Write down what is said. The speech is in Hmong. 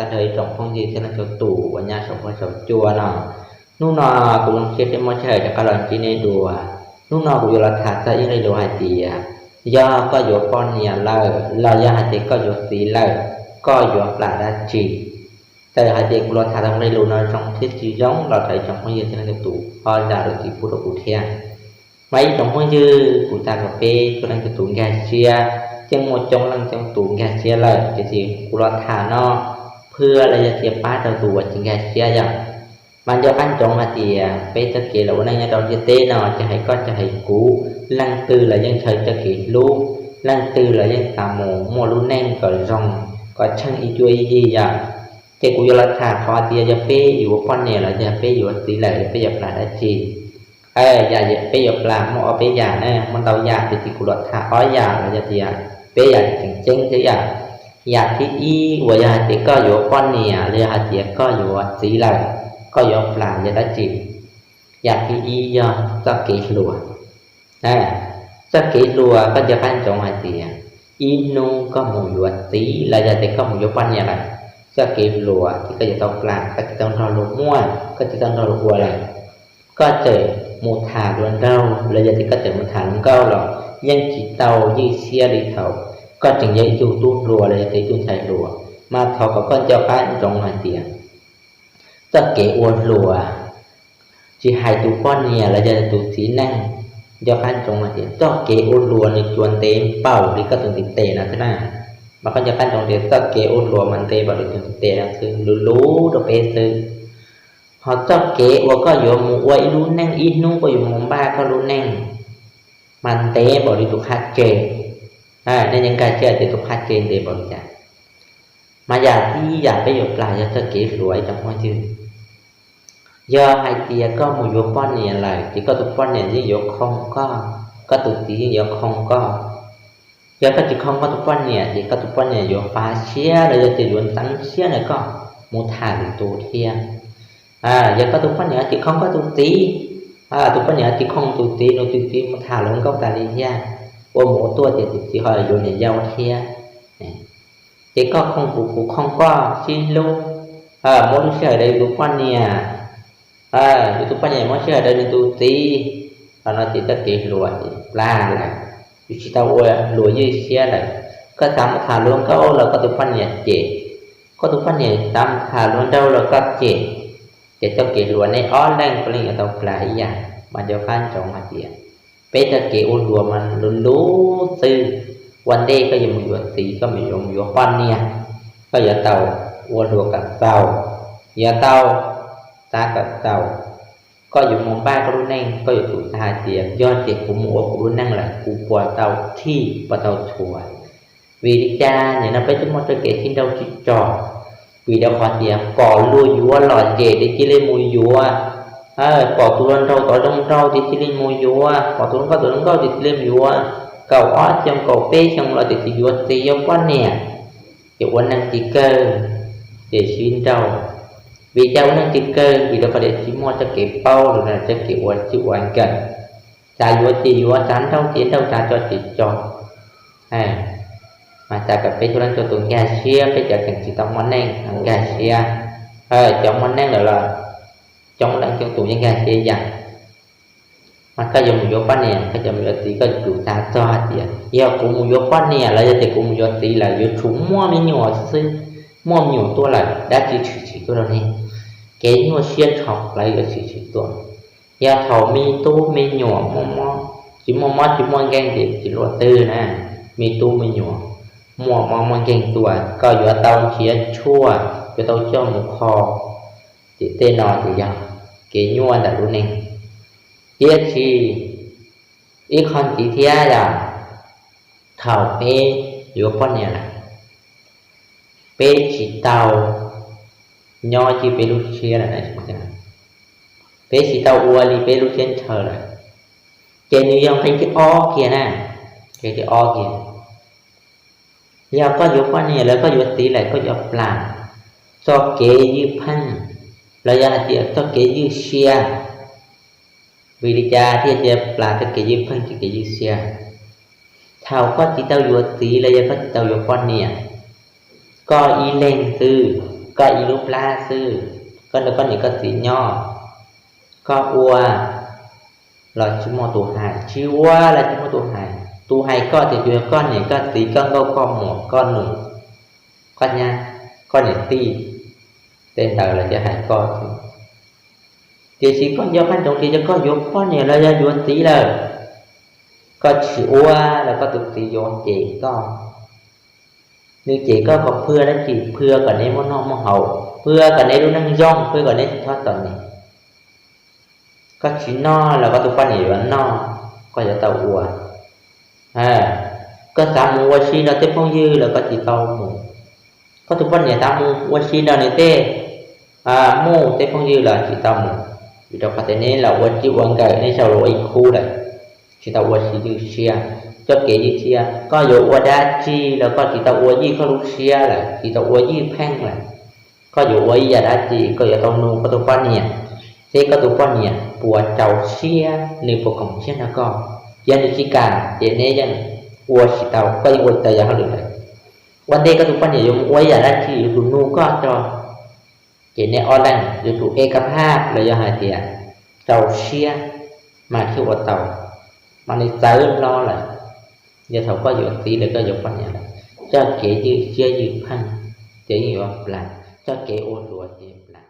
Nyob zoo ib tsoom phooj ywg thiab leej txhua tus uas nyob saum huab saum cua no, hnub no kuv zoo siab thiab muaj sij hawm rov qab los ntsib nej dua. Hnub no kuv yuav los tham txog ib nqe lus hais tias, yog koj yuav poj niam lawm los yog hais tias koj yuav txiv lawm, koj yuav plam dab tsi? Txawm hais tias kuv los tham tau nqe lus no zoo thiab tsis zoo los thov ib tsoom phooj ywg thiab leej txhua tus ho zam lub txim pub rau kuv thiab. Mas ib tsoom phooj ywg, kuv xav kom peb txhua leej txhua tus nkag siab, yeej muaj coob leej coob tus nkag siab lawm, tiam sis kuv los tham no phwj los yog tias pab rau tus uas tsis nkag siab yom. Mas nco qab ntsoov hais tias peb txoj kev los ua neej nyob rau ntiaj teb no, tsis hais koj tsis hais kuv, leej twg los yeej ntshaw txoj kev hlub, leej twg los yeej xav mus muaj lub neej kom zoo, kom tsheej ib cuab ib yig yom. Ces kuv yuav los tham qhov tias yog peb yuav poj niam los yog peb yuav txiv lawm peb yuav plam dab tsi. Yam peb yuav plam muaj ob peb yam na, muaj ntau yam, tiam sis kuv los tham ob yam los yog tias peb yam tseem ceeb thiab yom. Yam thib ib uas yog hais tias koj yuav poj niam los yog hais tias koj yuav txiv lawm, koj yuav plam yog dab tsi? Yam thib ib yog txoj kev hluas. Txoj kev hluas koj nco qab ntsoov hais tias ib hnub koj mus yuav txiv los yog tias koj mus yuav poj niam lawm, txoj kev hluas ces koj yuav tau plam, koj tsis tau nrog luag muaj, koj tsis tau nrog luag ua lawm. Koj txawm mus tham hluas nraug los yog tias koj txawm mus tham hluas nkauj los yeej tsis tau ywj siab li thaum koj tseem yog ib tug tub hluas los yog tias ib tug ntxhais hluas. Mas thov kom koj nco qab ntsoov hais tias txoj kev ua hluas, tsis hais tus poj niam los yog tus txiv neej, nco qab ntsoov hais tias txoj kev ua hluas nws tsuas ntev npaum li koj tus ntiv tes no xwb na. Mas koj nco qab ntsoov tias txoj kev ua hluas mas ntev npaum li tus ntiv tes no xwb, luv luv rau peb xwb. Ho txoj kev uas koj yuav mus ua ib lub neej, ib hnub koj yuav mus npaj koj lub neej, mas ntev npaum li tus qhab tse. Nej yeej nkag siab tias tus qhab tse ntev npaum li cas. Mas yam thib ib yam peb yuav plam yog txoj kev hluas ib tsoom phooj ywg. Yog hais tias koj mus yuav poj niam lawm ces koj tus poj niam yeej yuav khoo koj, koj tus txiv yeej yuav khoo koj. Yog koj tsis khoo koj tus poj niam ces koj tus poj niam yuav fav siab los yog tias yuav ntxeev siab ntawm koj mus tham lwm tus thiab. Yog koj tus poj niam tsis khoo koj tus txiv, tus poj niam tsis khoo tus txiv, nws tus txiv mus tham hluas nkauj tas li thiab, ua mus ua tuaj ces tus txiv ho yuav niam yau thiab. Ces koj khoo kuv, kuv khoo koj, sib hlub, muab lub sij hawm rau yus tus poj niam, yus tus poj niam muab sij hawm rau nws tus txiv, qhov no ces txoj kev hluas ces plam lawm. Yus tsis tau ua hluas ywj siab lawm. Koj xav mus tham hluas nkauj los koj tus poj niam cem, koj tus poj niam xav mus tham hluas nraug los koj cem, ces txoj kev hluas nej ob leeg puav leej yuav tau plam ib yam. Mas nco qab ntsoov hais tias peb txoj kev ua hluas mas luv luv xwb. Ua ntej koj yuav mus yuav txiv, koj yuav mus yuav poj niam, koj yuav tau ua hluas kom txaus, yuav tau xav kom txaus. Koj yuav mus npaj koj lub neej, koj yuav tsum xav hais tias yog ces kuv mus ua kuv lub neej lawm kuv puas tau khib puas tau txhua. Vim li cas nim no peb twb muaj txoj kev sib nrauj sib tso? Vim rau qhov tias pom luag yuav los ces cia li mus yuav, pom tus hluas nraug tod zoo nraug ces cia li mus yuav, pom tus hluas nkauj tod zoo nkauj ces cia li mus yuav, kaum ob xyoo kaum peb xyoo los ces tsis yuav txiv yuav poj niam, ces ua neej tsis kawg, ces sib nrauj. Vim cas ua neej tsis kawg? Vim rau qhov tias tsis muaj txoj kev paub los yog txoj kev ua txij ua nkawm. Xav yuav ces yuav, xav nrauj ces nrauj, xav tso ces tso. Mas xav kom peb txhua leej txhua tus nkag siab, peb cov tseem tsis tau muaj neej nkag siab, cov muaj neej lawm los coob leej coob tus yeej nkag siab yam. Mas koj yuav mus yuav poj niam, koj yuav mus yuav txiv, koj yuav tsum xav txog hais tias yog kuv mus yuav poj niam los yog tias kuv mus yuav txiv lawm yuav tsum muaj me nyuam xwb, muaj me nyuam tuaj lawm dab tsi tshwm sim tuaj rau nej? Kev nyuaj siab ntsho plawv yuav tshwm sim tuaj. Yog thaum me tub me nyuam muaj mob, tsis muaj mob tsis muaj nkeeg ces tsis luaj twg na. Me tub me nyuam muaj mob muaj nkeeg tuaj, koj yuav tau nrhiav tshuaj, yuav tau coj mus kho, ces tej no ces yog kev nyuaj ntawm lub neej. Tiam sis ib qho ntxiv thiab yog thaum peb yuav poj niam lawm, peb tsis tau nyob ywj peb lub siab lawm, peb tsis tau ua li peb lub siab ntshaw lawm, ces nws yog nqe thib ob kiag na, nqe thib ob kiag. Yog koj yuav poj niam lawm, koj yuav txiv lawm, koj yuav plam txoj kev ywj pheej los yog hais tias txoj kev ywj siab. Vim li cas thiaj tias plam txoj kev ywj pheej, txoj kev ywj siab? Thaum koj tsis tau yuav txiv los yog koj tsis tau yuav poj niam, koj ib leeg xwb, koj ib lub plab xwb, koj nrog koj niam koj txiv nyob, koj ua los tsis muaj tus hais, tsis ua los tsis muaj tus hais. Tus hais koj ces tsuas yog koj niam koj txiv, koj nkauj koj muam, koj nus, koj nyab, koj niam tij, tej ntawd los thiaj hais koj. Tiam sis koj nco qab ntsoov tias yog koj yuav poj niam los yog yuav txiv lawm, koj tsis ua los koj tus txiv yuav cem koj. Nws cem koj kom phwj dab tsi? Phwj kom neb muaj noj muaj haus, phwj kom neb lub neej zoo, phwj kom neb tsis txhob txom nyem. Koj tsis noj los koj tus poj niam yuav noj, koj yuav tau ua. Koj xav mus ua si nrog tej phooj ywg los koj tsis tau mus. Koj tus poj niam xav mus ua si nrog nws tej, mus tej phooj ywg los tsis tau mus, vim rau qhov tias neb los ua txij ua nkawm, neb sawv los ua ib khub lawm, tsis tau ua si ywj siab, coj kev ywj siab. Koj yuav ua dab tsi los koj tsis tau ua ywj koj lub siab lawm, tsis tau ua ywj pheej lawm. Koj yuav ua ib yam dab tsi koj yuav tau nug koj tus poj niam, seb koj tus poj niam puas rau siab, nws puas koom siab nrog koj. Yog nws tsis kam ces neb yeej ua tsis tau, koj yeej ua tsis tau yam hauj lwm lawm. Ua ntej koj tus poj niam yuav mus ua ib yam dab tsi yuav tsum nug koj tso, ces neb ob leeg yuav tsum ej kab phaj los yog hais tias rau siab mas thiaj ua tau, mas nws txawv hlo lawm. Yog thaum koj yuav txiv los koj yuav poj niam lawm, coj kev ywj siab ywj pheej ces yeej yuav plam, coj kev ua hluas ces plam.